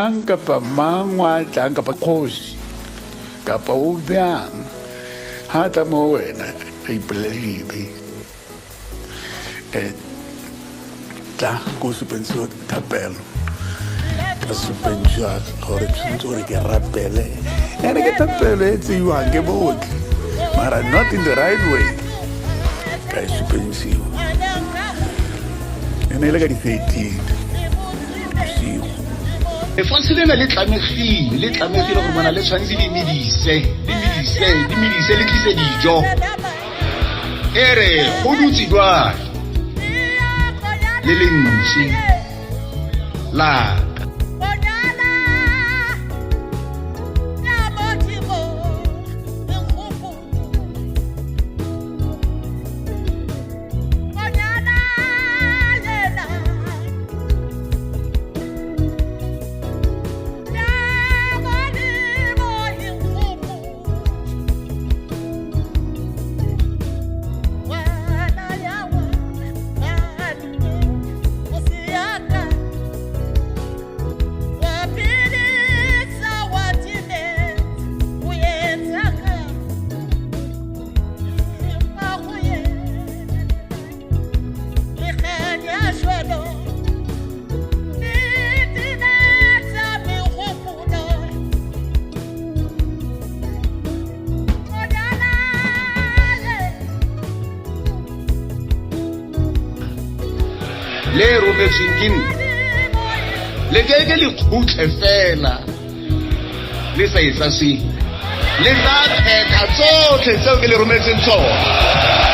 Mang kapa mang wa tlang kapa kgosi kapa o bjang ha tla mo wena a ipolela dibe um tla ko supentsho thapelo ka supentshiwa gore tshwanetse gore ke rapele ene ke thapelo e tseiwang ke botlhe mara not in the right way ka e supentshiwa e ne e le ka di-13 bosigo. Lefatshe lena le tlamegile, le tlamegile gore bona le tshwanetse le medise, le medise, le medise, le tlise dijo. E re go dutse jwale le lentswe la ka. Le rometsweng ke nna le ke le khutle fela le sa etsa se le tla phetha tsotlhe tseo ke le rometseng tsona.